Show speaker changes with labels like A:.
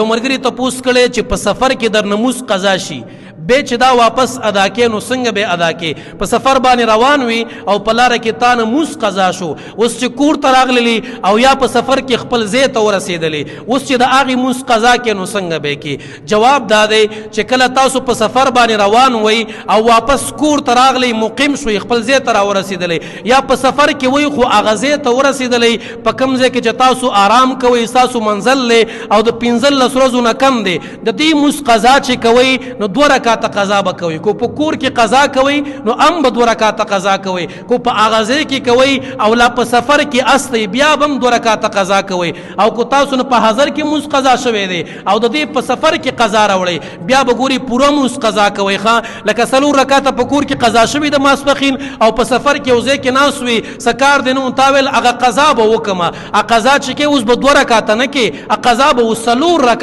A: یو مرګري تپوس کړي چې په سفر کې در نموز قضا شي، به چې دا واپس ادا کې نو څنګه به ادا کې؟ په سفر باندې روان وي او په لار کې تا نموز قضا شو، اوس چې کور ته راغللی او یا په سفر کې خپل ځای ته ورسېدلی، اوس چې د هغې موز قضا کې نو څنګه به کې؟ جواب دا دی چې کله تاسو په سفر باندې روان وئ او واپس کور ته راغلی، مقیم شوئ، خپل ځای ته راورسېدلی، یا په سفر کې وئ خو هغه ځای ته ورسېدلی په کوم ځای کې چې تاسو آرام کوئ، ستاسو منزل دی او د 15 ورځو نه کم دی، د دې موز قضا چې کوئ نو 2 رکعاته قضا به کوئ. کو په کور کې قضا کوئ نو ام به 2 رکعاته قضا کوئ، کو په هغه ځای کې کوئ او لا په سفر کې استئ بیا به هم 2 رکعاته قضا کوئ، او کو تاسو نه په حضر کې موز قضا شوی دی او د دې په سفر کې قضا راوړئ بیا به ګوري پوره موز قضا کوئ. ښه، لکه 4 رکعاته په کور کې قضا شوی د ماسپښین او په سفر کې یو ځای کې ناست وي، څه کار دی نو تا ویل هغه قضا به وکړم، هغه قضا چې کوې اوس به 2 رکعاته نه کې، هغه قضا به اوس 4 رکعاته